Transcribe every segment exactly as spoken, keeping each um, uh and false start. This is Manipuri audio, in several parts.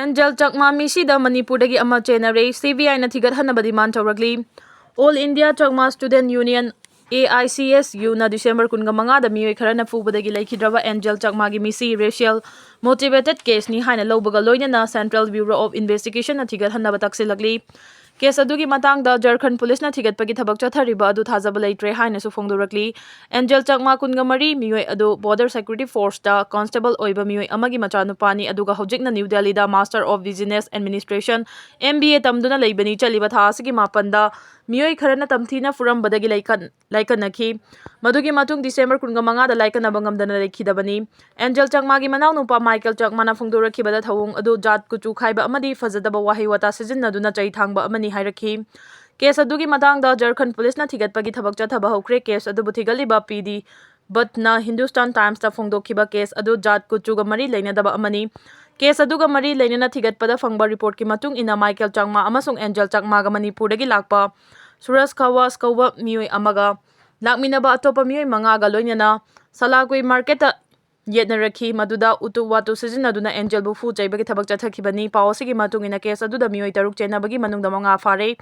ꯑꯦꯟꯖꯦꯜ ꯆꯛꯃꯥ ꯃꯤꯁꯤꯗ ꯃꯅꯤꯄꯨꯔꯗꯒꯤ ꯑꯃ ꯆꯦꯟꯅꯔꯦ꯫ ꯁꯤ ꯕꯤ ꯑꯥꯏꯅ ꯊꯤꯒꯠꯍꯟꯅꯕ demand ꯇꯧꯔꯛꯂꯤ꯫ All India Chakma Student Union, A I C S U, ꯅ December ꯀꯨꯟꯒ ꯃꯉꯥꯗ ꯃꯤꯑꯣꯏ ꯈꯔꯅ ꯐꯨꯕꯗꯒꯤ ꯂꯩꯈꯤꯗ꯭ꯔꯕ ꯑꯦꯟꯖꯦꯜ ꯆꯛꯃꯥꯒꯤ ꯃꯤꯁꯤ racial motivated caseꯅꯤ ꯍꯥꯏꯅ ꯂꯧꯕꯒ ꯂꯣꯏꯅꯅ Central Bureau of Investigationꯅ ꯊꯤꯒꯠꯍꯟꯅꯕ ꯇꯛꯁꯤꯜꯂꯛꯂꯤ꯫ Case ꯑꯗꯨꯒꯤ ꯃꯇꯥꯡꯗ ꯖꯔꯈꯟ ꯄꯨꯂꯤꯁꯅ ꯊꯤꯒꯠꯄꯒꯤ ꯊꯕꯛ ꯆꯠꯊꯔꯤꯕ ꯑꯗꯨ ꯊꯥꯖꯕ ꯂꯩꯇ꯭ꯔꯦ ꯍꯥꯏꯅꯁꯨ ꯐꯣꯡꯗꯣꯔꯛꯂꯤ꯫ ꯑꯦꯟꯖꯦꯜ ꯆꯛꯃꯥ ꯀꯨꯟꯒ ꯃꯔꯤ ꯃꯤꯑꯣꯏ ꯑꯗꯨ Border Security Forceꯇ constable ꯑꯣꯏꯕ ꯃꯤꯑꯣꯏ ꯑꯃꯒꯤ ꯃꯆꯥꯅꯨꯄꯥꯅꯤ, ꯑꯗꯨꯒ ꯍꯧꯖꯤꯛꯅ ꯅ꯭ꯌꯨ ꯗꯦꯜꯂꯤꯗ Master of Business Administration, M B A, ꯇꯝꯗꯨꯅ ꯂꯩꯕꯅꯤ꯫ ꯆꯠꯂꯤꯕ ꯊꯥ ꯑꯁꯤꯒꯤ ꯃꯥꯄꯟꯗ ꯃꯤꯑꯣꯏ ꯈꯔꯅ ꯇꯝꯊꯤꯅ ꯐꯨꯔꯝꯕꯗꯒꯤ ꯂꯩꯀꯟ-, ꯂꯥꯏꯀꯠꯅꯈꯤ꯫ ꯃꯗꯨꯒꯤ ꯃꯇꯨꯡ December ꯀꯨꯟꯒ ꯃꯉꯥꯗ ꯂꯥꯏꯀꯠꯅꯕ ꯉꯝꯗꯅ ꯂꯩꯈꯤꯗꯕꯅꯤ꯫ ꯑꯦꯟꯖꯦꯜ ꯆꯛꯃꯥꯒꯤ ꯃꯅꯥꯎꯅꯨꯄꯥ ꯃꯥꯏꯀꯦꯜ ꯆꯛꯃꯥꯅ ꯐꯣꯡꯗꯣꯔꯛꯈꯤꯕꯗ ꯊꯧꯑꯣꯡ ꯑꯗꯨ ꯖꯥꯠ ꯀꯨꯆꯨ ꯈꯥꯏꯕ ꯑꯃꯗꯤ ꯐꯖꯗꯕ ꯋꯥꯍꯩ ꯋꯥꯇꯥ ꯁꯤꯖꯤꯟꯅꯗꯨꯅ ꯆꯩ ꯊꯥꯡꯕ ꯑꯃꯅꯤ ꯍꯥꯏꯔꯛꯈꯤ꯫ Case ꯑꯗꯨꯒꯤ ꯃꯇꯥꯡꯗ ꯖꯔꯈꯟ ꯄꯨꯂꯤꯁꯅ ꯊꯤꯒꯠꯄꯒꯤ ꯊꯕꯛ ꯆꯠꯊꯕ ꯍꯧꯈ꯭ꯔꯦ꯫ Case ꯑꯗꯨꯕꯨ ꯊꯤꯒꯠꯂꯤꯕ P D ꯕꯠꯅ Hindustan Timesꯇ ꯐꯣꯡꯗꯣꯛꯈꯤꯕ case ꯑꯗꯨ ꯖꯥꯠ ꯀꯨꯆꯨꯒ ꯃꯔꯤ ꯂꯩꯅꯗꯕ ꯑꯃꯅꯤ꯫ Case ꯑꯗꯨꯒ ꯃꯔꯤ ꯂꯩꯅꯅ ꯊꯤꯒꯠꯄꯗ ꯐꯪꯕ reportꯀꯤ ꯃꯇꯨꯡ ꯏꯟꯅ ꯃꯥꯏꯀꯦꯜ ꯆꯛꯃꯥ ꯑꯃꯁꯨꯡ ꯑꯦꯟꯖꯦꯜ ꯆꯛꯃꯥꯒ ꯃꯅꯤꯄꯨꯔꯗꯒꯤ ꯂꯥꯛꯄ ꯁꯨꯔꯖ ꯈꯋꯥꯁ ꯀꯧꯕ ꯃꯤꯑꯣꯏ ꯑꯃꯒ ꯂꯥꯛꯃꯤꯟꯅꯕ ꯑꯇꯣꯞꯄ ꯃꯤꯑꯣꯏ ꯃꯉꯥꯒ ꯂꯣꯏꯅꯅ ꯁꯂꯥꯒꯨꯏ marketꯇ ꯌꯦꯠꯅꯔꯛꯈꯤ, ꯃꯗꯨꯗ ꯎꯇꯨ ꯋꯥꯇꯨ ꯁꯤꯖꯤꯟꯅꯗꯨꯅ ꯑꯦꯟꯖꯦꯜꯕꯨ ꯐꯨ ꯆꯩꯕꯒꯤ ꯊꯕꯛ ꯆꯠꯊꯈꯤꯕꯅꯤ꯫ ꯄꯥꯎ ꯑꯁꯤꯒꯤ ꯃꯇꯨꯡ ꯏꯟꯅ case ꯑꯗꯨꯗ ꯃꯤꯑꯣꯏ ꯇꯔꯨꯛ ꯆꯦꯟꯅꯕꯒꯤ ꯃꯅꯨꯡꯗ ꯃꯉꯥ ꯐꯥꯔꯦ꯫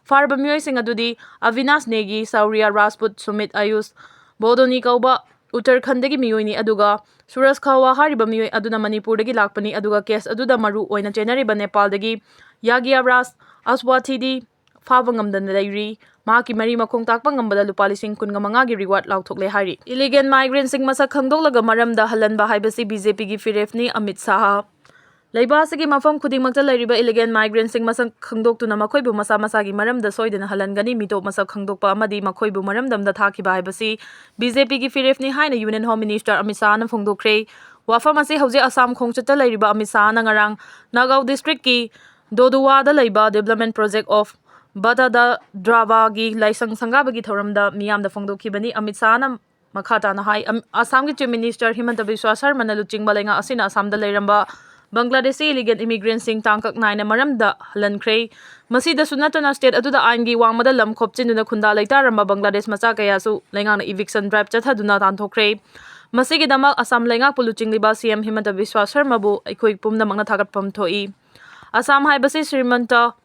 ꯐꯥꯔꯕ ꯃꯤꯑꯣꯏꯁꯤꯡ ꯑꯗꯨꯗꯤ ꯑꯕꯤꯅꯥꯁ ꯅꯦꯒꯤ, ꯁꯧꯔꯤꯌꯥ ꯔꯥꯖꯄꯨꯠ, ꯁꯨꯃꯤꯠ ꯑꯌꯨꯁ, ꯕꯣꯗꯣꯅꯤ ꯀꯧꯕ ꯎꯠꯇꯔꯈꯟꯗꯒꯤ ꯃꯤꯑꯣꯏꯅꯤ, ꯑꯗꯨꯒ ꯁꯨꯔꯖ ꯈꯋꯥ ꯍꯥꯏꯔꯤꯕ ꯃꯤꯑꯣꯏ ꯑꯗꯨꯅ ꯃꯅꯤꯄꯨꯔꯗꯒꯤ ꯂꯥꯛꯄꯅꯤ꯫ ꯑꯗꯨꯒ case ꯑꯗꯨꯗ ꯃꯔꯨ ꯑꯣꯏꯅ ꯆꯦꯟꯅꯔꯤꯕ ꯅꯦꯄꯥꯜꯗꯒꯤ ꯌꯥꯒꯤꯌꯥ ꯔꯥꯖ ꯑꯁꯋꯥꯊꯤꯗꯤ ꯐꯥꯕ ꯉꯝꯗꯅ ꯂꯩꯔꯤ꯫ ꯃꯍꯥꯛꯀꯤ ꯃꯔꯤ ꯃꯈꯣꯡ ꯇꯥꯛꯄ ꯉꯝꯕꯗ ꯂꯨꯄꯥ ꯂꯤꯁꯤꯡ ꯀꯨꯟꯒ ꯃꯉꯥꯒꯤ reward ꯂꯥꯎꯊꯣꯛꯂꯦ ꯍꯥꯏꯔꯤ꯫ Illegal migrantꯁꯤꯡ ꯃꯁꯛ ꯈꯪꯗꯣꯛꯂꯒ ꯃꯔꯝꯗ ꯍꯜꯍꯟꯕ ꯍꯥꯏꯕꯁꯤ BJPꯒꯤ ꯐꯤꯔꯦꯞꯅꯤ, ꯑꯃꯤꯠ ꯁꯥꯍ꯫ ꯂꯩꯕꯥꯛ ꯑꯁꯤꯒꯤ ꯃꯐꯝ ꯈꯨꯗꯤꯡꯃꯛꯇ ꯂꯩꯔꯤꯕ illegal migrantꯁꯤꯡ ꯃꯁꯛ ꯈꯪꯗꯣꯛꯇꯨꯅ ꯃꯈꯣꯏꯕꯨ ꯃꯁꯥ ꯃꯁꯥꯒꯤ ꯃꯔꯝꯗ ꯁꯣꯏꯗꯅ ꯍꯜꯍꯟꯒꯅꯤ꯫ ꯃꯤꯇꯣꯞ ꯃꯁꯛ ꯈꯪꯗꯣꯛꯄ ꯑꯃꯗꯤ ꯃꯈꯣꯏꯕꯨ ꯃꯔꯝꯗꯝꯗ ꯊꯥꯈꯤꯕ ꯍꯥꯏꯕꯁꯤ BJPꯒꯤ ꯐꯤꯔꯦꯞꯅꯤ ꯍꯥꯏꯅ Union Home Minister ꯑꯃꯤꯠ ꯁꯥꯍꯅ ꯐꯣꯡꯗꯣꯛꯈ꯭ꯔꯦ꯫ ꯋꯥꯐꯝ ꯑꯁꯤ ꯍꯧꯖꯤꯛ ꯑꯁꯥꯝ ꯈꯣꯡꯆꯠꯇ ꯂꯩꯔꯤꯕ ꯑꯃꯤꯠ ꯁꯥꯍꯅ ꯉꯔꯥꯡ ꯅꯥꯒꯥꯎ districtꯀꯤ ꯗꯣꯗꯨꯋꯥꯗ ꯂꯩꯕ Development Project of ꯕꯇꯥꯗ ꯗ꯭ꯔꯥꯕꯥꯒꯤ ꯂꯥꯏꯁꯪ ꯁꯪꯒꯥꯕꯒꯤ ꯊꯧꯔꯝꯗ ꯃꯤꯌꯥꯝꯗ ꯐꯣꯡꯗꯣꯛꯈꯤꯕꯅꯤ꯫ ꯑꯃꯤꯠ ꯁꯥꯍꯅ ꯃꯈꯥ ꯇꯥꯅ ꯍꯥꯏ, ꯑꯝ-, ꯑꯁꯥꯝꯒꯤ Chief Minister ꯍꯤꯃꯟꯇ ꯕꯤꯁ꯭ꯋꯥ ꯁꯔꯃꯅ ꯂꯨꯆꯤꯡꯕ ꯂꯩꯉꯥꯛ ꯑꯁꯤꯅ ꯑꯁꯥꯝꯗ ꯂꯩꯔꯝꯕ ꯕꯪꯒ꯭ꯂꯥꯗꯦꯁꯤ illegal immigrantꯁꯤꯡ ꯇꯥꯡꯀꯛ ꯅꯥꯏꯅ ꯃꯔꯝꯗ ꯍꯜꯍꯟꯈ꯭ꯔꯦ꯫ ꯃꯁꯤꯗꯁꯨ ꯅꯠꯇꯅ state ꯑꯗꯨꯗ ꯑꯥꯏꯟꯒꯤ ꯋꯥꯡꯃꯗ ꯂꯝ ꯈꯣꯞꯆꯤꯟꯗꯨꯅ ꯈꯨꯟꯗꯥ ꯂꯩꯇꯥꯔꯝꯕ ꯕꯪꯒ꯭ꯂꯥꯗꯦꯁ ꯃꯆꯥ ꯀꯌꯥꯁꯨ ꯂꯩꯉꯥꯛꯅ eviction drive ꯆꯠꯊꯗꯨꯅ ꯇꯥꯟꯊꯣꯛꯈ꯭ꯔꯦ꯫ ꯃꯁꯤꯒꯤꯗꯃꯛ ꯑꯁꯥꯝ ꯂꯩꯉꯥꯛꯄꯨ ꯂꯨꯆꯤꯡꯂꯤꯕ ꯁꯤ ꯑꯦꯝ ꯍꯤꯃꯟꯇ ꯕꯤꯁ꯭ꯋ ꯁꯔꯃꯕꯨ ꯑꯩꯈꯣꯏ ꯄꯨꯝꯅꯃꯛꯅ ꯊꯥꯒꯠꯐꯝ ꯊꯣꯛꯏ꯫ ꯑꯁꯥꯝ ꯍꯥꯏꯕꯁꯤ ꯁ꯭ꯔꯤꯃꯟꯇ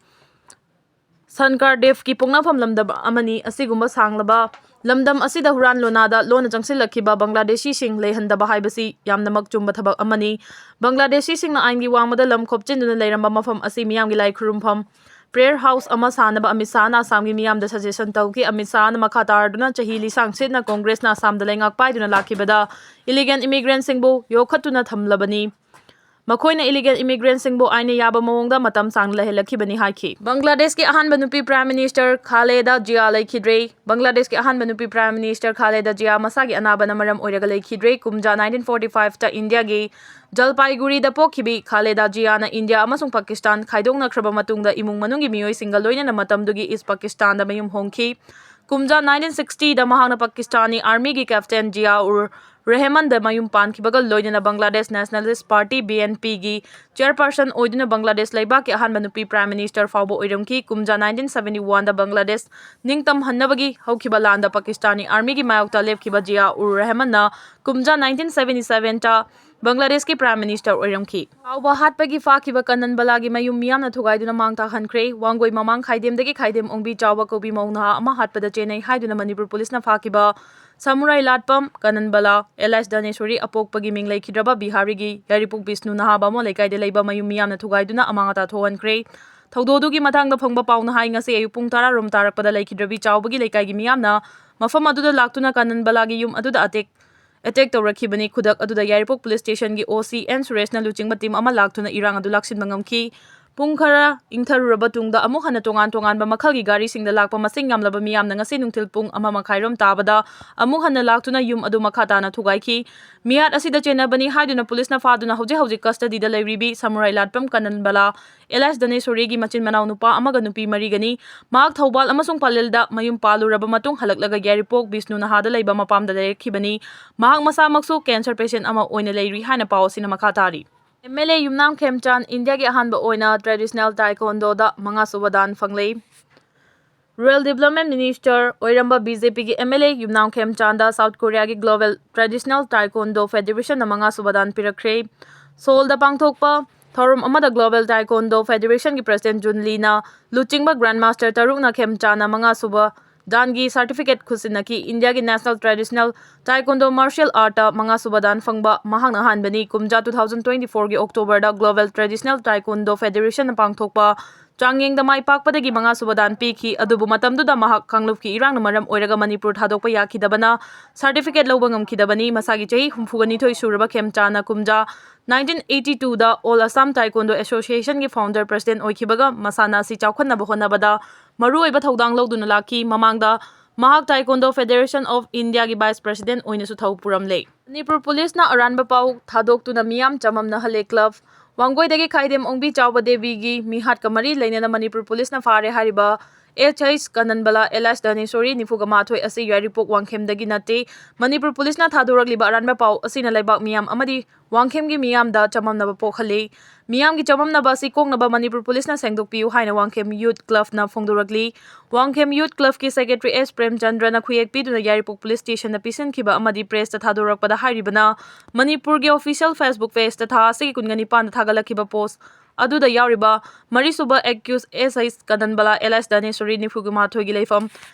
ꯁꯟꯀꯥꯔꯗꯦꯕꯀꯤ ꯄꯣꯛꯅꯐꯝ ꯂꯝꯗꯝ ꯑꯃꯅꯤ꯫ ꯑꯁꯤꯒꯨꯝꯕ ꯁꯥꯡꯂꯕ ꯂꯝꯗꯝ ꯑꯁꯤꯗ ꯍꯨꯔꯥꯟ ꯂꯣꯟꯅꯥꯗ ꯂꯣꯟꯅ ꯆꯪꯁꯤꯜꯂꯛꯈꯤꯕ ꯕꯪꯒ꯭ꯂꯥꯗꯦꯁꯤꯁꯤꯡ ꯂꯩꯍꯟꯗꯕ ꯍꯥꯏꯕꯁꯤ ꯌꯥꯝꯅꯃꯛ ꯆꯨꯝꯕ ꯊꯕꯛ ꯑꯃꯅꯤ꯫ ꯕꯪꯒ꯭ꯂꯥꯗꯦꯁꯤꯁꯤꯡꯅ ꯑꯥꯏꯟꯒꯤ ꯋꯥꯡꯃꯗ ꯂꯝ ꯈꯣꯞꯆꯤꯟꯗꯨꯅ ꯂꯩꯔꯝꯕ ꯃꯐꯝ ꯑꯁꯤ ꯃꯤꯌꯥꯝꯒꯤ ꯂꯥꯏ ꯈꯨꯔꯨꯝꯐꯝ, prayer house ꯑꯃ ꯁꯥꯅꯕ ꯑꯃꯤꯠ ꯁꯥꯍꯅ ꯑꯁꯥꯝꯒꯤ ꯃꯤꯌꯥꯝꯗ suggestion ꯇꯧꯈꯤ꯫ ꯑꯃꯤꯠ ꯁꯥꯍꯅ ꯃꯈꯥ ꯇꯥꯔꯗꯨꯅ ꯆꯍꯤ ꯂꯤꯁꯥꯡ ꯁꯤꯠꯅ ꯀꯣꯡꯒ꯭ꯔꯦꯁꯅ ꯑꯁꯥꯝꯗ ꯂꯩꯉꯥꯛ ꯄꯥꯏꯗꯨꯅ ꯂꯥꯛꯈꯤꯕꯗ illegal immigrantꯁꯤꯡꯕꯨ ꯌꯣꯛꯈꯠꯇꯨꯅ ꯊꯝꯂꯕꯅꯤ꯫ ꯃꯈꯣꯏꯅ illegal immigrantꯁꯤꯡꯕꯨ ꯑꯥꯏꯟꯅ ꯌꯥꯕ ꯃꯑꯣꯡꯗ ꯃꯇꯝ ꯁꯥꯡꯅ ꯂꯩꯍꯜꯂꯛꯈꯤꯕꯅꯤ ꯍꯥꯏꯈꯤ꯫ ꯕꯪꯒ꯭ꯂꯥꯗꯦꯁꯀꯤ ꯑꯍꯥꯟꯕ ꯅꯨꯄꯤ Prime Minister ꯈꯥꯂꯦꯗꯥ ꯖꯤꯌꯥ ꯂꯩꯈꯤꯗ꯭ꯔꯦ꯫ ꯕꯪꯒ꯭ꯂꯥꯗꯦꯁꯀꯤ ꯑꯍꯥꯟꯕ ꯅꯨꯄꯤ Prime Minister ꯈꯥꯂꯦꯗꯥ ꯖꯤꯌꯥ ꯃꯁꯥꯒꯤ ꯑꯅꯥꯕꯅ ꯃꯔꯝ ꯑꯣꯏꯔꯒ ꯂꯩꯈꯤꯗ꯭ꯔꯦ꯫ ꯀꯨꯝꯖꯥ nineteen forty fiveꯇ ꯏꯟꯗꯤꯌꯥꯒꯤ ꯖꯜꯄꯥꯏꯒꯨꯔꯤꯗ ꯄꯣꯛꯈꯤꯕꯤ ꯈꯥꯂꯦꯗꯥ ꯖꯤꯌꯥꯅ ꯏꯟꯗꯤꯌꯥ ꯑꯃꯁꯨꯡ ꯄꯥꯀꯤꯁꯇꯥꯟ ꯈꯥꯏꯗꯣꯛꯅꯈ꯭ꯔꯕ ꯃꯇꯨꯡꯗ ꯏꯃꯨꯡ ꯃꯅꯨꯡꯒꯤ ꯃꯤꯑꯣꯏꯁꯤꯡꯒ ꯂꯣꯏꯅꯅ ꯃꯇꯝꯗꯨꯒꯤ ꯏꯁ ꯄꯥꯀꯤꯁꯇꯥꯟꯗ ꯃꯌꯨꯝ ꯍꯣꯡꯈꯤ꯫ ꯀꯨꯝꯖꯥ nineteen sixtyꯗ ꯃꯍꯥꯛꯅ ꯄꯥꯀꯤꯁꯇꯥꯅꯤ ꯑꯥꯔꯃꯤꯒꯤ Captain ꯖꯤꯌꯥ ꯎꯔ ꯔꯦꯍꯃꯟꯗ ꯃꯌꯨꯝ ꯄꯥꯟꯈꯤꯕꯒ ꯂꯣꯏꯅꯅ Bangladesh Nationalist Party, BNPꯒꯤ chairperson ꯑꯣꯏꯗꯨꯅ ꯕꯪꯒ꯭ꯂꯥꯗꯦꯁ ꯂꯩꯕꯥꯛꯀꯤ ꯑꯍꯥꯟꯕ ꯅꯨꯄꯤ Prime Minister ꯐꯥꯎꯕ ꯑꯣꯏꯔꯝꯈꯤ꯫ ꯀꯨꯝꯖꯥ nineteen seventy oneꯗ ꯕꯪꯒ꯭ꯂꯥꯗꯦꯁ ꯅꯤꯡꯇꯝꯍꯟꯅꯕꯒꯤ ꯍꯧꯈꯤꯕ ꯂꯥꯟꯗ ꯄꯥꯀꯤꯁꯇꯥꯅꯤ ꯑꯥꯔꯃꯤꯒꯤ ꯃꯥꯌꯣꯛꯇ ꯂꯦꯞꯈꯤꯕ ꯖꯤꯌꯥ ꯎꯔ ꯔꯦꯍꯃꯟꯅ ꯀꯨꯝꯖꯥ nineteen seventy sevenꯇ ꯕꯪꯒ꯭ꯂꯥꯗꯦꯁꯀꯤ Prime Minister ꯑꯣꯏꯔꯝꯈꯤ꯫ ꯁꯥꯎꯕ ꯍꯥꯠꯄꯒꯤ ꯐꯥꯈꯤꯕ ꯀꯅꯟ ꯕꯂꯥꯒꯤ ꯃꯌꯨꯝ ꯃꯤꯌꯥꯝꯅ ꯊꯨꯒꯥꯏꯗꯨꯅ ꯃꯥꯡ ꯇꯥꯛꯍꯟꯈ꯭ꯔꯦ꯫ ꯋꯥꯡꯒꯣꯏ ꯃꯃꯥꯡ ꯈꯥꯏꯗꯦꯝꯗꯒꯤ ꯈꯥꯏꯗꯦꯝ ꯑꯣꯡꯕꯤ ꯆꯥꯎꯕ ꯀꯧꯕꯤ ꯃꯧ ꯅꯍꯥ ꯑꯃ ꯍꯥꯠꯄꯗ ꯆꯦꯟꯅꯩ ꯍꯥꯏꯗꯨꯅ ꯃꯅꯤꯄꯨꯔ ꯄꯨꯂꯤꯁꯅ ꯐꯥꯈꯤꯕ ꯁꯃꯨꯔꯥꯏ ꯂꯥꯠꯄꯝ ꯀꯅꯟ ꯕꯂꯥ, alias ꯗꯅꯦꯁꯣꯔꯤ, ꯑꯄꯣꯛꯄꯒꯤ ꯃꯤꯡ ꯂꯩꯈꯤꯗ꯭ꯔꯕ ꯕꯤꯍꯥꯔꯤꯒꯤ ꯌꯥꯏꯔꯤꯄꯣꯛ ꯕꯤꯁꯅꯨ ꯅꯍꯥ ꯕꯥꯃꯣꯟ ꯂꯩꯀꯥꯏꯗ ꯂꯩꯕ ꯃꯌꯨꯝ ꯃꯤꯌꯥꯝꯅ ꯊꯨꯒꯥꯏꯗꯨꯅ ꯑꯃꯥꯡ ꯑꯇꯥ ꯊꯣꯛꯍꯟꯈ꯭ꯔꯦ꯫ ꯊꯧꯗꯣꯛ ꯑꯗꯨꯒꯤ ꯃꯇꯥꯡꯗ ꯐꯪꯕ ꯄꯥꯎꯅ ꯍꯥꯏ, ꯉꯁꯤ ꯑꯌꯨꯛ ꯄꯨꯡ ꯇꯔꯥ ꯔꯣꯝ ꯇꯥꯔꯛꯄꯗ ꯂꯩꯈꯤꯗ꯭ꯔꯕꯤ ꯆꯥꯎꯕꯒꯤ ꯂꯩꯀꯥꯏꯒꯤ ꯃꯤꯌꯥꯝꯅ ꯃꯐꯝ ꯑꯗꯨꯗ ꯂꯥꯛꯇꯨꯅ ꯀꯅꯟ ꯕꯂꯥꯒꯤ ꯌꯨꯝ ꯑꯗꯨꯗ ꯑꯇꯦꯛ ꯑꯦꯇꯦꯛ ꯇꯧꯔꯛꯈꯤꯕꯅꯤ꯫ ꯈꯨꯗꯛ ꯑꯗꯨꯗ ꯌꯥꯏꯔꯤꯄꯣꯛ ꯄꯨꯂꯤꯁ ꯁ꯭ꯇꯦꯁꯟꯒꯤ ꯑꯣ ꯁꯤ ꯑꯦꯟ ꯁꯨꯔꯦꯁꯅ ꯂꯨꯆꯤꯡꯕ ꯇꯤꯝ ꯑꯃ ꯂꯥꯛꯇꯨꯅ ꯏꯔꯥꯡ ꯑꯗꯨ ꯂꯥꯛꯁꯤꯟꯕ ꯉꯝꯈꯤ꯫ ꯄꯨꯡ ꯈꯔ ꯏꯪꯊꯔꯨꯔꯕ ꯇꯨꯡꯗ ꯑꯃꯨꯛ ꯍꯟꯅ ꯇꯣꯉꯥꯟ ꯇꯣꯉꯥꯟꯕ ꯃꯈꯜꯒꯤ ꯒꯥꯔꯤꯁꯤꯡꯗ ꯂꯥꯛꯄ ꯃꯁꯤꯡ ꯌꯥꯝꯂꯕ ꯃꯤꯌꯥꯝꯅ ꯉꯁꯤ ꯅꯨꯡꯊꯤꯜ ꯄꯨꯡ ꯑꯃ ꯃꯈꯥꯏꯔꯣꯝ ꯇꯥꯕꯗ ꯑꯃꯨꯛ ꯍꯟꯅ ꯂꯥꯛꯇꯨꯅ ꯌꯨꯝ ꯑꯗꯨ ꯃꯈꯥ ꯇꯥꯅ ꯊꯨꯒꯥꯏꯈꯤ꯫ ꯃꯤꯍꯥꯠ ꯑꯁꯤꯗ ꯆꯦꯟꯅꯕꯅꯤ ꯍꯥꯏꯗꯨꯅ ꯄꯨꯂꯤꯁꯅ ꯐꯥꯗꯨꯅ ꯍꯧꯖꯤꯛ ꯍꯧꯖꯤꯛ ꯀꯁꯇꯗꯤꯗ ꯂꯩꯔꯤꯕꯤ ꯁꯃꯨꯔꯥꯏ ꯂꯥꯠꯄꯝ ꯀꯅꯟ ꯕꯂꯥ, alias ꯗꯅꯦꯁꯣꯔꯤꯒꯤ ꯃꯆꯤꯟ ꯃꯅꯥꯎ ꯅꯨꯄꯥ ꯑꯃꯒ ꯅꯨꯄꯤ ꯃꯔꯤꯒꯅꯤ꯫ ꯃꯍꯥꯛ ꯊꯧꯕꯥꯜ ꯑꯃꯁꯨꯡ ꯄꯥꯂꯦꯜꯗ ꯃꯌꯨꯝ ꯄꯥꯜꯂꯨꯔꯕ ꯃꯇꯨꯡ ꯍꯜꯂꯛꯂꯒ ꯌꯥꯏꯔꯤꯄꯣꯛ ꯕꯤꯁꯅꯨ ꯅꯍꯥꯗ ꯂꯩꯕ ꯃꯄꯥꯝꯗ ꯂꯩꯔꯛꯈꯤꯕꯅꯤ꯫ ꯃꯍꯥꯛ ꯃꯁꯥꯃꯛꯁꯨ cancer patient ꯑꯃ ꯑꯣꯏꯅ ꯂꯩꯔꯤ ꯍꯥꯏꯅ ꯄꯥꯎ ꯑꯁꯤꯅ ꯃꯈꯥ ꯇꯥꯔꯤ꯫ ꯑꯦꯝ ꯑꯦꯜ ꯑꯦ ꯌꯨꯝꯅꯥꯝ ꯈꯦꯝꯆꯥꯟ ꯏꯟꯗꯤꯌꯥꯒꯤ ꯑꯍꯥꯟꯕ ꯑꯣꯏꯅ traditional taekwondoꯗ ꯃꯉꯥꯁꯨꯕ ꯗꯥꯟ ꯐꯪꯂꯦ꯫ Rural Development Minister ꯑꯣꯏꯔꯝꯕ BJPꯒꯤ MLA ꯌꯨꯝꯅꯥꯝ ꯈꯦꯝꯆꯥꯟꯗ South Koreaꯒꯤ Global Traditional Taekwondo Federationꯅ ꯃꯉꯥ ꯁꯨꯕ ꯗꯥꯟ ꯄꯤꯔꯛꯈ꯭ꯔꯦ꯫ ꯁꯣꯜꯗ ꯄꯥꯡꯊꯣꯛꯄ ꯊꯧꯔꯝ ꯑꯃꯗ Global Taekwondo Federationꯒꯤ President ꯖꯨꯟ ꯂꯤꯅ ꯂꯨꯆꯤꯡꯕ Grandmaster ꯇꯔꯨꯛꯅ ꯈꯦꯝꯆꯥꯟꯅ ꯃꯉꯥ ꯁꯨꯕ ꯗꯥꯟꯒꯤ certificate ꯈꯨꯠꯁꯤꯟꯅꯈꯤ꯫ ꯏꯟꯗꯤꯌꯥꯒꯤ National Traditional Taekwondo Martial Artꯇ ꯃꯉꯥ ꯁꯨꯕ ꯗꯥꯟ ꯐꯪꯕ ꯃꯍꯥꯛꯅ ꯑꯍꯥꯟꯕꯅꯤ꯫ ꯀꯨꯝꯖꯥ two thousand twenty fourꯒꯤ Octoberꯗ Global Traditional Taekwondo Federationꯅ ꯄꯥꯡꯊꯣꯛꯄ ꯆꯥꯡꯌꯦꯡꯗ ꯃꯥꯏ ꯄꯥꯛꯄꯗꯒꯤ ꯃꯉꯥ ꯁꯨꯕ ꯗꯥꯟ ꯄꯤꯈꯤ꯫ ꯑꯗꯨꯕꯨ ꯃꯇꯝꯗꯨꯗ ꯃꯍꯥꯛ ꯀꯥꯡꯂꯨꯞꯀꯤ ꯏꯔꯥꯡꯅ ꯃꯔꯝ ꯑꯣꯏꯔꯒ ꯃꯅꯤꯄꯨꯔ ꯊꯥꯗꯣꯛꯄ ꯌꯥꯈꯤꯗꯕꯅ certificate ꯂꯧꯕ ꯉꯝꯈꯤꯗꯕꯅꯤ꯫ ꯃꯁꯥꯒꯤ ꯆꯍꯤ ꯍꯨꯝꯐꯨꯒ ꯅꯤꯊꯣꯏ ꯁꯨꯔꯕ ꯈꯦꯝꯆꯥꯟꯅ ꯀꯨꯝꯖꯥ nineteen eighty twoꯗ All Assam Taekwondo Associationꯒꯤ founder president ꯑꯣꯏꯈꯤꯕꯒ ꯃꯁꯥꯟꯅ ꯑꯁꯤ ꯆꯥꯎꯈꯠꯅꯕ ꯍꯣꯠꯅꯕꯗ ꯃꯔꯨꯑꯣꯏꯕ ꯊꯧꯗꯥꯡ ꯂꯧꯗꯨꯅ ꯂꯥꯛꯈꯤ꯫ ꯃꯃꯥꯡꯗ ꯃꯍꯥꯛ Taekwondo Federation of Indiaꯒꯤ vice president ꯑꯣꯏꯅꯁꯨ ꯊꯧ ꯄꯨꯔꯝꯂꯦ꯫ ꯃꯅꯤꯄꯨꯔ ꯄꯨꯂꯤꯁꯅ ꯑꯔꯥꯟꯕ ꯄꯥꯎ ꯊꯥꯗꯣꯛꯇꯨꯅ ꯃꯤꯌꯥꯝ ꯆꯃꯝꯅꯍꯜꯂꯦ꯫ ꯀ꯭ꯂꯕ ꯋꯥꯡꯒꯣꯏꯗꯒꯤ ꯈꯥꯏꯗꯦꯝ ꯑꯣꯡꯕꯤ ꯆꯥꯎꯕ ꯗꯦꯕꯤꯒꯤ ꯃꯤꯍꯥꯠꯀ ꯃꯔꯤ ꯂꯩꯅꯅ ꯃꯅꯤꯄꯨꯔ ꯄꯨꯂꯤꯁꯅ ꯐꯥꯔꯦ ꯍꯥꯏꯔꯤꯕ ꯑꯦꯁ ꯑꯩꯆ ꯀꯅꯟꯕꯂꯥ alias ꯙꯅꯦꯁꯣꯔꯤ ꯅꯤꯐꯨꯒ ꯃꯥꯊꯣꯏ ꯑꯁꯤ ꯌꯥꯏꯔꯤꯄꯣꯛ ꯋꯥꯡꯈꯦꯝꯗꯒꯤ ꯅꯠꯇꯦ꯫ ꯃꯅꯤꯄꯨꯔ ꯄꯨꯂꯤꯁꯅ ꯊꯥꯗꯣꯔꯛꯂꯤꯕ ꯑꯔꯥꯟꯕ ꯄꯥꯎ ꯑꯁꯤꯅ ꯂꯩꯕꯥꯛ ꯃꯤꯌꯥꯝ ꯑꯃꯗꯤ ꯋꯥꯡꯈꯦꯝꯒꯤ ꯃꯤꯌꯥꯝꯗ ꯆꯃꯝꯅꯕ ꯄꯣꯛꯍꯜꯂꯤ꯫ ꯃꯤꯌꯥꯝꯒꯤ ꯆꯃꯝꯅꯕ ꯑꯁꯤ ꯀꯣꯛꯅꯕ ꯃꯅꯤꯄꯨꯔ ꯄꯨꯂꯤꯁꯅ ꯁꯦꯡꯗꯣꯛꯄꯤꯌꯨ ꯍꯥꯏꯅ ꯋꯥꯡꯈꯦꯝ ꯌꯨꯠ ꯀ꯭ꯂꯕꯅ ꯐꯣꯡꯗꯣꯔꯛꯂꯤ꯫ ꯋꯥꯡꯈꯦꯝ ꯌꯨꯠ ꯀ꯭ꯂꯕꯀꯤ ꯁꯦꯀ꯭ꯔꯦꯇꯔꯤ ꯑꯦꯁ ꯄ꯭ꯔꯦꯝꯆꯟꯗ꯭ꯔꯅ ꯈꯨꯌꯦꯛ ꯄꯤꯗꯨꯅ ꯌꯥꯏꯔꯤꯄꯣꯛ ꯄꯨꯂꯤꯁ ꯁ꯭ꯇꯦꯁꯟꯗ ꯄꯤꯁꯤꯟꯈꯤꯕ ꯑꯃꯗꯤ ꯄ꯭ꯔꯦꯁꯇ ꯊꯥꯗꯣꯔꯛꯄꯗ ꯍꯥꯏꯔꯤꯕꯅ, ꯃꯅꯤꯄꯨꯔꯒꯤ ꯑꯣꯐꯤꯁꯤꯌꯦꯜ Facebook pageꯇ ꯊꯥ ꯑꯁꯤꯒꯤ ꯀꯨꯟꯒ ꯅꯤꯄꯥꯟꯗ ꯊꯥꯒꯠꯂꯛꯈꯤꯕ ꯄꯣꯁ ꯑꯗꯨꯗ ꯌꯥꯎꯔꯤꯕ ꯃꯔꯤꯁꯨꯕ ꯑꯦꯀ꯭ꯌꯨꯁ ꯑꯦꯁ ꯑꯩꯆ ꯀꯅꯟꯕꯂꯥ alias ꯙꯅꯦꯁꯣꯔꯤ ꯅꯤꯐꯨꯒ ꯃꯥꯊꯣꯏꯒꯤ ꯂꯩꯐꯝ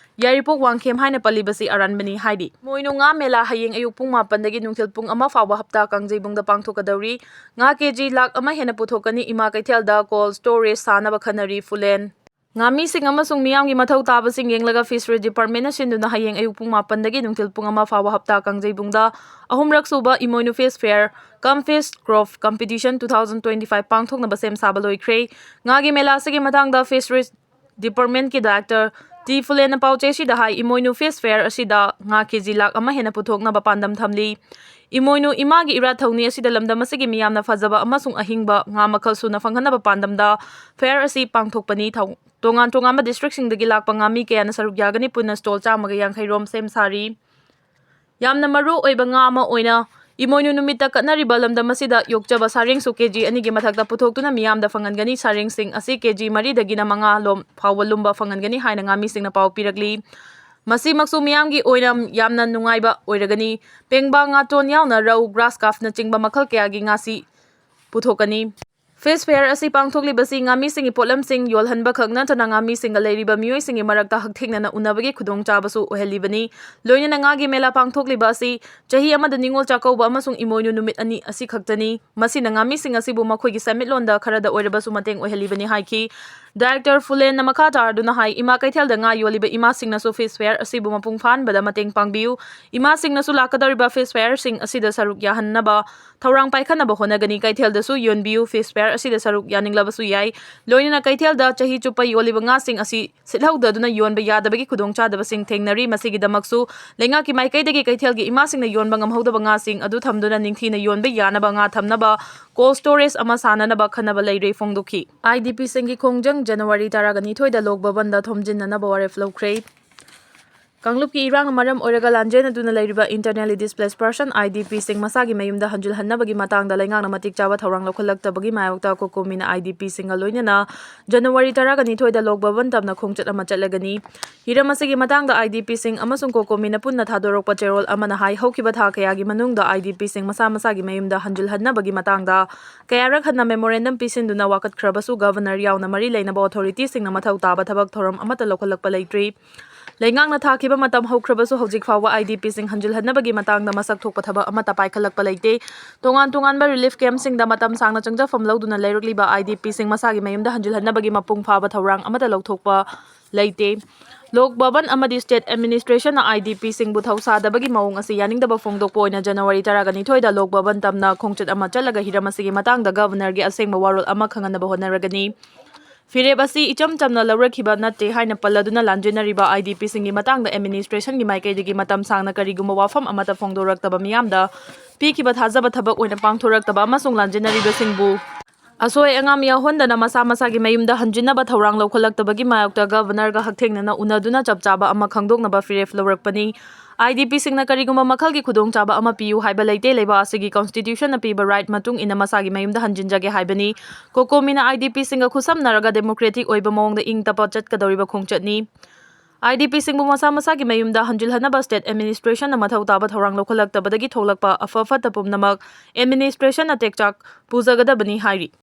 ꯌꯥꯏꯔꯤꯄꯣꯛ ꯋꯥꯡꯈꯦꯝ ꯍꯥꯏꯅ ꯄꯜꯂꯤꯕꯁꯤ ꯑꯔꯥꯟꯕꯅꯤ ꯍꯥꯏꯔꯤ꯫ ꯏꯃꯣꯏꯅꯨ ꯉꯥ ꯃꯦꯂꯥ ꯍꯌꯦꯡ ꯑꯌꯨꯛ ꯄꯨꯡ ꯃꯥꯄꯟꯗꯒꯤ ꯅꯨꯡꯊꯤꯜ ꯄꯨꯡ ꯑꯃ ꯐꯥꯎꯕ ꯍꯞꯇꯥ ꯀꯥꯡꯖꯩꯕꯨꯡꯗ ꯄꯥꯡꯊꯣꯛꯀꯗꯧꯔꯤ꯫ ꯉꯥ ꯀꯦꯖꯤ ꯂꯥꯈ ꯑꯃ ꯍꯦꯟꯅ ꯄꯨꯊꯣꯛꯀꯅꯤ꯫ ꯏꯃꯥ ꯀꯩꯊꯦꯜꯗ cold storage ꯁꯥꯅꯕ ꯈꯟꯅꯔꯤ꯫ ꯐꯨꯂꯦꯟ꯫ ꯉꯥꯃꯤꯁꯤꯡ ꯑꯃꯁꯨꯡ ꯃꯤꯌꯥꯝꯒꯤ ꯃꯊꯧ ꯇꯥꯕꯁꯤꯡ ꯌꯦꯡꯂꯒ Fisheries Departmentꯅ ꯁꯤꯟꯗꯨꯅ ꯍꯌꯦꯡ ꯑꯌꯨꯛ ꯄꯨꯡ ꯃꯥꯄꯟꯗꯒꯤ ꯅꯨꯡꯊꯤꯜ ꯄꯨꯡ ꯑꯃ ꯐꯥꯎꯕ ꯍꯞꯇꯥ ꯀꯥꯡꯖꯩꯕꯨꯡꯗ ꯑꯍꯨꯝꯔꯛ ꯁꯨꯕ ꯏꯃꯣꯏꯅꯨ Fish Fair cum Fish Craft Competition two thousand twenty five ꯄꯥꯡꯊꯣꯛꯅꯕ ꯁꯦꯝ ꯁꯥꯕ ꯂꯣꯏꯈ꯭ꯔꯦ꯫ ꯉꯥꯒꯤ ꯃꯦꯂꯥ ꯑꯁꯤꯒꯤ ꯃꯇꯥꯡꯗ Fisheries Departmentꯀꯤ director ꯇꯤ ꯐꯨꯂꯦꯟꯅ ꯄꯥꯎꯆꯦꯁꯤꯗ ꯍꯥꯏ, ꯏꯃꯣꯏꯅꯨ Fish Fair ꯑꯁꯤꯗ ꯉꯥ ꯀꯦꯖꯤ ꯂꯥꯈ ꯑꯃ ꯍꯦꯟꯅ ꯄꯨꯊꯣꯛꯅꯕ ꯄꯥꯟꯗꯝ ꯊꯝꯂꯤ꯫ ꯏꯃꯣꯏꯅꯨ ꯏꯃꯥꯒꯤ ꯏꯔꯥꯠ ꯊꯧꯅꯤ ꯑꯁꯤꯗ ꯂꯝꯗꯝ ꯑꯁꯤꯒꯤ ꯃꯤꯌꯥꯝꯅ ꯐꯖꯕ ꯑꯃꯁꯨꯡ ꯑꯍꯤꯡꯕ ꯉꯥ ꯃꯈꯜ ꯁꯨꯅ ꯐꯪꯍꯟꯅꯕ ꯄꯥꯟꯗꯝꯗ fair ꯑꯁꯤ ꯄꯥꯡꯊꯣꯛꯄꯅꯤ꯫ ꯊꯧ-, ꯇꯣꯉꯥꯟ ꯇꯣꯉꯥꯟꯕ districtꯁꯤꯡꯗꯒꯤ ꯂꯥꯛꯄ ꯉꯥꯃꯤ ꯀꯌꯥꯅ ꯁꯔꯨꯛ ꯌꯥꯒꯅꯤ꯫ ꯄꯨꯟꯅ stall ꯆꯥꯝꯃꯒ ꯌꯥꯡꯈꯩ ꯔꯣꯝ ꯁꯦꯝ ꯁꯥꯔꯤ꯫ ꯌꯥꯝꯅ ꯃꯔꯨ ꯑꯣꯏꯕ ꯉꯥ ꯑꯃ ꯑꯣꯏꯅ ꯏꯃꯣꯏꯅꯨ ꯅꯨꯃꯤꯠꯇ ꯀꯠꯅꯔꯤꯕ ꯂꯝꯗꯝ ꯑꯁꯤꯗ ꯌꯣꯛꯆꯕ ꯁꯥꯔꯦꯡꯁꯨ ꯀꯦ ꯖꯤ ꯑꯅꯤꯒꯤ ꯃꯊꯛꯇ ꯄꯨꯊꯣꯛꯇꯨꯅ ꯃꯤꯌꯥꯝꯗ ꯐꯪꯍꯟꯒꯅꯤ꯫ ꯁꯥꯔꯦꯡꯁꯤꯡ ꯑꯁꯤ ꯀꯦ ꯖꯤ ꯃꯔꯤꯗꯒꯤꯅ ꯃꯉꯥ ꯂꯣꯝ ꯐꯥꯎꯕ ꯂꯨꯝꯕ ꯐꯪꯍꯟꯒꯅꯤ ꯍꯥꯏꯅ ꯉꯥꯃꯤꯁꯤꯡꯅ ꯄꯥꯎ ꯄꯤꯔꯛꯂꯤ꯫ ꯃꯁꯤꯃꯛꯁꯨ ꯃꯤꯌꯥꯝꯒꯤ ꯑꯣꯏꯅ ꯌꯥꯝꯅ ꯅꯨꯡꯉꯥꯏꯕ ꯑꯣꯏꯔꯒꯅꯤ꯫ ꯄꯦꯡꯕꯥ, ꯉꯥꯇꯣꯟ ꯌꯥꯎꯅ ꯔꯧ, ꯒ꯭ꯔꯥꯁ ꯀꯥꯔꯞꯅꯆꯤꯡꯕ ꯃꯈꯜ ꯀꯌꯥꯒꯤ ꯉꯥꯁꯤ ꯄꯨꯊꯣꯛꯀꯅꯤ꯫ ꯐꯤꯁ ꯐꯦꯌꯔ ꯑꯁꯤ ꯄꯥꯡꯊꯣꯛꯂꯤꯕꯁꯤ ꯉꯥꯃꯤꯁꯤꯡꯒꯤ ꯄꯣꯠꯂꯝꯁꯤꯡ ꯌꯣꯜꯍꯟꯕ ꯈꯛ ꯅꯠꯇꯅ ꯉꯥꯃꯤꯁꯤꯡꯒ ꯂꯩꯔꯤꯕ ꯃꯤꯑꯣꯏꯁꯤꯡꯒꯤ ꯃꯔꯛꯇ ꯍꯛꯊꯦꯡꯅꯅ ꯎꯅꯕꯒꯤ ꯈꯨꯗꯣꯡꯆꯥꯕꯁꯨ ꯑꯣꯏꯍꯜꯂꯤꯕꯅꯤ꯫ ꯂꯣꯏꯅꯅ ꯉꯥꯒꯤ ꯃꯦꯂꯥ ꯄꯥꯡꯊꯣꯛꯂꯤꯕ ꯑꯁꯤ ꯆꯍꯤ ꯑꯃꯗ ꯅꯤꯉꯣꯜ ꯆꯥꯛꯀꯧꯕ ꯑꯃꯁꯨꯡ ꯏꯃꯣꯏꯅꯨ ꯅꯨꯃꯤꯠ ꯑꯅꯤ ꯑꯁꯤ ꯈꯛꯇꯅꯤ꯫ ꯃꯁꯤꯅ ꯉꯥꯃꯤꯁꯤꯡ ꯑꯁꯤꯕꯨ ꯃꯈꯣꯏꯒꯤ ꯁꯦꯟꯃꯤꯠꯂꯣꯟꯗ ꯈꯔꯗ ꯑꯣꯏꯔꯕꯁꯨ ꯃꯇꯦꯡ ꯑꯣꯏꯍꯜꯂꯤꯕꯅꯤ ꯍꯥꯏꯈꯤ꯫ ꯗꯥꯏꯔꯦꯛꯇꯔ ꯐꯨꯂꯦꯟꯅ ꯃꯈꯥ ꯇꯥꯔꯗꯨꯅ ꯍꯥꯏ, ꯏꯃꯥ ꯀꯩꯊꯦꯜꯗ ꯉꯥ ꯌꯣꯜꯂꯤꯕ ꯏꯃꯥꯁꯤꯡꯅꯁꯨ ꯐꯤꯁ ꯐꯦꯌꯔ ꯑꯁꯤꯕꯨ ꯃꯄꯨꯡ ꯐꯥꯍꯟꯕꯗ ꯃꯇꯦꯡ ꯄꯥꯡꯕꯤꯌꯨ꯫ ꯏꯃꯥꯁꯤꯡꯅꯁꯨ ꯂꯥꯛꯀꯗꯧꯔꯤꯕ ꯐꯤꯁ ꯐꯦꯌꯔꯁꯤꯡ ꯑꯁꯤꯗ ꯁꯔꯨꯛ ꯌꯥꯍꯟꯅꯕ ꯊꯧꯔꯥꯡ ꯄꯥꯏꯈꯠꯅꯕ ꯍꯣꯠꯅꯒꯅꯤ꯫ ꯀꯩꯊꯦꯜꯗꯁꯨ ꯌꯣꯟꯕꯤꯌꯨ꯫ ꯐꯤꯁ ꯐꯦꯌꯔ ꯑꯁꯤꯗ ꯁꯔꯨꯛ ꯌꯥꯅꯤꯡꯂꯕꯁꯨ ꯌꯥꯏ꯫ ꯂꯣꯏꯅꯅ ꯀꯩꯊꯦꯜꯗ ꯆꯍꯤ ꯆꯨꯞꯄ ꯌꯣꯜꯂꯤꯕ ꯉꯥꯁꯤꯡ ꯑꯁꯤ ꯁꯤꯠꯍꯧꯗꯗꯨꯅ ꯌꯣꯟꯕ ꯌꯥꯗꯕꯒꯤ ꯈꯨꯗꯣꯡꯆꯥꯗꯕꯁꯤꯡ ꯊꯦꯡꯅꯔꯤ꯫ ꯃꯁꯤꯒꯤꯗꯃꯛꯁꯨ ꯂꯩꯉꯥꯛꯀꯤ ꯃꯥꯏꯀꯩꯗꯒꯤ ꯀꯩꯊꯦꯜꯒꯤ ꯏꯃꯥꯁꯤꯡꯅ ꯌꯣꯟꯕ ꯉꯝꯍꯧꯗꯕ ꯉꯥꯁꯤꯡ ꯑꯗꯨ ꯊꯝꯗꯨꯅ ꯅꯤꯡꯊꯤꯅ ꯌꯣꯟꯕ ꯌꯥꯅꯕ ꯉꯥ ꯊꯝꯅꯕ ꯀꯣꯜ ꯁ꯭ꯇꯣꯔꯦꯖ ꯑꯃ ꯁꯥꯅꯅꯕ ꯈꯟꯅꯕ ꯂꯩꯔꯦ ꯐꯣꯡꯗꯣꯛꯈꯤ꯫ ꯑꯥꯏ ꯗꯤ ꯄꯤꯁꯤꯡꯒꯤ ꯈꯣꯡꯖꯪ ꯖꯅꯋꯥꯔꯤ ꯇꯔꯥꯒ ꯅꯤꯊꯣꯏꯗ ꯂꯣꯛ ꯚꯕꯟꯗ ꯊꯣꯝꯖꯤꯟꯅꯅꯕ ꯋꯥꯔꯦꯞ ꯂꯧꯈ꯭ꯔꯦ꯫ ꯀꯥꯡꯂꯨꯞꯀꯤ ꯏꯔꯥꯡꯅ ꯃꯔꯝ ꯑꯣꯏꯔꯒ ꯂꯥꯟꯖꯦꯟꯅꯗꯨꯅ ꯂꯩꯔꯤꯕ internally displaced person, I D ꯄꯤꯁꯤꯡ ꯃꯁꯥꯒꯤ ꯃꯌꯨꯝꯗ ꯍꯟꯖꯤꯜꯍꯟꯅꯕꯒꯤ ꯃꯇꯥꯡꯗ ꯂꯩꯉꯥꯛꯅ ꯃꯇꯤꯛ ꯆꯥꯕ ꯊꯧꯔꯥꯡ ꯂꯧꯈꯠꯂꯛꯇꯕꯒꯤ ꯃꯥꯌꯣꯛꯇ ꯀꯣꯀꯣꯃꯤꯅ ꯑꯥꯏ ꯗꯤ ꯄꯤꯁꯤꯡꯒ ꯂꯣꯏꯅꯅ ꯖꯅꯋꯥꯔꯤ ꯇꯔꯥꯒ ꯅꯤꯊꯣꯏꯗ ꯂꯣꯛ ꯚꯕꯟ ꯇꯝꯅ ꯈꯣꯡꯆꯠ ꯑꯃ ꯆꯠꯂꯒꯅꯤ꯫ ꯍꯤꯔꯝ ꯑꯁꯤꯒꯤ ꯃꯇꯥꯡꯗ ꯑꯥꯏ ꯗꯤ ꯄꯤꯁꯤꯡ ꯑꯃꯁꯨꯡ ꯀꯣꯀꯣꯃꯤꯅ ꯄꯨꯟꯅ ꯊꯥꯗꯣꯔꯛꯄ ꯆꯦꯔꯣꯜ ꯑꯃꯅ ꯍꯥꯏ, ꯍꯧꯈꯤꯕ ꯊꯥ ꯀꯌꯥꯒꯤ ꯃꯅꯨꯡꯗ ꯑꯥꯏ ꯗꯤ ꯄꯤꯁꯤꯡ ꯃꯁꯥ ꯃꯁꯥꯒꯤ ꯃꯌꯨꯝꯗ ꯍꯟꯖꯤꯜꯍꯟꯅꯕꯒꯤ ꯃꯇꯥꯡꯗ ꯀꯌꯥꯔꯛ ꯍꯟꯅ memorandum ꯄꯤꯁꯤꯟꯗꯨꯅ ꯋꯥꯀꯠꯈ꯭ꯔꯕꯁꯨ ꯒꯚꯔꯅꯔ ꯌꯥꯎꯅ ꯃꯔꯤ ꯂꯩꯅꯕ authorityꯁꯤꯡꯅ ꯃꯊꯧ ꯇꯥꯕ ꯊꯕꯛ ꯊꯧꯔꯝ ꯑꯃꯠꯇ ꯂꯧꯈꯠꯂꯛꯄ ꯂꯩꯇ꯭ꯔꯤ꯫ ꯂꯩꯉꯥꯛꯅ ꯊꯥꯈꯤꯕ ꯃꯇꯝ ꯍꯧꯈ꯭ꯔꯕꯁꯨ ꯍꯧꯖꯤꯛ ꯐꯥꯎꯕ ꯑꯥꯏ ꯗꯤ ꯄꯤꯁꯤꯡ ꯍꯟꯖꯤꯜꯍꯟꯅꯕꯒꯤ ꯃꯇꯥꯡꯗ ꯃꯁꯛ ꯊꯣꯛꯄ ꯊꯕꯛ ꯑꯃꯠꯇ ꯄꯥꯏꯈꯠꯂꯛꯄ ꯂꯩꯇꯦ꯫ ꯇꯣꯉꯥꯟ ꯇꯣꯉꯥꯟꯕ relief campꯁꯤꯡꯗ ꯃꯇꯝ ꯁꯥꯡꯅ ꯆꯪꯖꯐꯝ ꯂꯧꯗꯨꯅ ꯂꯩꯔꯛꯂꯤꯕ ꯑꯥꯏ ꯗꯤ ꯄꯤꯁꯤꯡ ꯃꯁꯥꯒꯤ ꯃꯌꯨꯝꯗ ꯍꯟꯖꯤꯜꯍꯟꯅꯕꯒꯤ ꯃꯄꯨꯡ ꯐꯥꯕ ꯊꯧꯔꯥꯡ ꯑꯃꯠꯇ ꯂꯧꯊꯣꯛꯄ ꯂꯩꯇꯦ꯫ ꯂꯣꯛ ꯚꯕꯟ ꯑꯃꯗꯤ state administrationꯅ ꯑꯥꯏ ꯗꯤ ꯄꯤꯁꯤꯡꯕꯨ ꯊꯧꯁꯥꯗꯕꯒꯤ ꯃꯑꯣꯡ ꯑꯁꯤ ꯌꯥꯅꯤꯡꯗꯕ ꯐꯣꯡꯗꯣꯛꯄ ꯑꯣꯏꯅ ꯖꯅꯋꯥꯔꯤ ꯇꯔꯥꯒ ꯅꯤꯊꯣꯏꯗ ꯂꯣꯛ ꯚꯕꯟ ꯇꯝꯅ ꯈꯣꯡꯆꯠ ꯑꯃ ꯆꯠꯂꯒ ꯍꯤꯔꯝ ꯑꯁꯤꯒꯤ ꯃꯇꯥꯡꯗ ꯒꯚꯔꯅꯔꯒꯤ ꯑꯁꯦꯡꯕ ꯋꯥꯔꯣꯜ ꯑꯃ ꯈꯪꯍꯟꯅꯕ ꯍꯣꯠꯅꯔꯒꯅꯤ꯫ ꯐꯤꯔꯦꯞ ꯑꯁꯤ ꯏꯆꯝ ꯆꯝꯅ ꯂꯧꯔꯛꯈꯤꯕ ꯅꯠꯇꯦ ꯍꯥꯏꯅ ꯄꯜꯂꯗꯨꯅ ꯂꯥꯟꯖꯦꯟꯅꯔꯤꯕ ꯑꯥꯏ ꯗꯤ ꯄꯤꯁꯤꯡꯒꯤ ꯃꯇꯥꯡꯗ administrationꯒꯤ ꯃꯥꯏꯀꯩꯗꯒꯤ ꯃꯇꯝ ꯁꯥꯡꯅ ꯀꯔꯤꯒꯨꯝꯕ ꯋꯥꯐꯝ ꯑꯃꯠꯇ ꯐꯣꯡꯗꯣꯔꯛꯇꯕ, ꯃꯤꯌꯥꯝꯗ ꯄꯤꯈꯤꯕ ꯊꯥꯖꯕ ꯊꯕꯛ ꯑꯣꯏꯅ ꯄꯥꯡꯊꯣꯔꯛꯇꯕ ꯑꯃꯁꯨꯡ ꯂꯥꯟꯖꯦꯟꯅꯔꯤꯕꯁꯤꯡꯕꯨ ꯑꯁꯣꯏ ꯑꯉꯥꯝ ꯌꯥꯎꯍꯟꯗꯅ ꯃꯁꯥ ꯃꯁꯥꯒꯤ ꯃꯌꯨꯝꯗ ꯍꯟꯖꯤꯟꯅꯕ ꯊꯧꯔꯥꯡ ꯂꯧꯈꯠꯂꯛꯇꯕꯒꯤ ꯃꯥꯌꯣꯛꯇ ꯒꯚꯔꯅꯔꯒ ꯍꯛꯊꯦꯡꯅꯅ ꯎꯅꯗꯨꯅ ꯆꯞ ꯆꯥꯕ ꯑꯃ ꯈꯪꯗꯣꯛꯅꯕ ꯐꯤꯔꯦꯞ ꯂꯧꯔꯛꯄꯅꯤ꯫ IDPꯁꯤꯡꯅ ꯀꯔꯤꯒꯨꯝꯕ ꯃꯈꯜꯒꯤ ꯈꯨꯗꯣꯡꯆꯥꯕ ꯑꯃ ꯄꯤꯌꯨ ꯍꯥꯏꯕ ꯂꯩꯇꯦ꯫ ꯂꯩꯕꯥꯛ ꯑꯁꯤꯒꯤ Constitutionꯅ ꯄꯤꯕ right ꯃꯇꯨꯡ ꯏꯟꯅ ꯃꯁꯥꯒꯤ ꯃꯌꯨꯝꯗ ꯍꯟꯖꯤꯟꯖꯒꯦ ꯍꯥꯏꯕꯅꯤ꯫ COCOMIꯅ IDPꯁꯤꯡꯒ ꯈꯨꯠꯁꯝꯅꯔꯒ democratic ꯑꯣꯏꯕ ꯃꯑꯣꯡꯗ ꯏꯪ ꯇꯞꯄ ꯆꯠꯀꯗꯧꯔꯤꯕ ꯈꯣꯡꯆꯠꯅꯤ꯫ IDPꯁꯤꯡꯕꯨ ꯃꯁꯥ ꯃꯁꯥꯒꯤ ꯃꯌꯨꯝꯗ ꯍꯟꯖꯤꯜꯍꯟꯅꯕ state administrationꯅ ꯃꯊꯧ ꯇꯥꯕ ꯊꯧꯔꯥꯡ ꯂꯧꯈꯠꯂꯛꯇꯕꯗꯒꯤ ꯊꯣꯛꯂꯛꯄ ꯑꯐ ꯐꯠꯇ ꯄꯨꯝꯅꯃꯛ administrationꯅ ꯇꯦꯛꯆꯥꯛ ꯄꯨꯖꯒꯗꯕꯅꯤ ꯍꯥꯏꯔꯤ꯫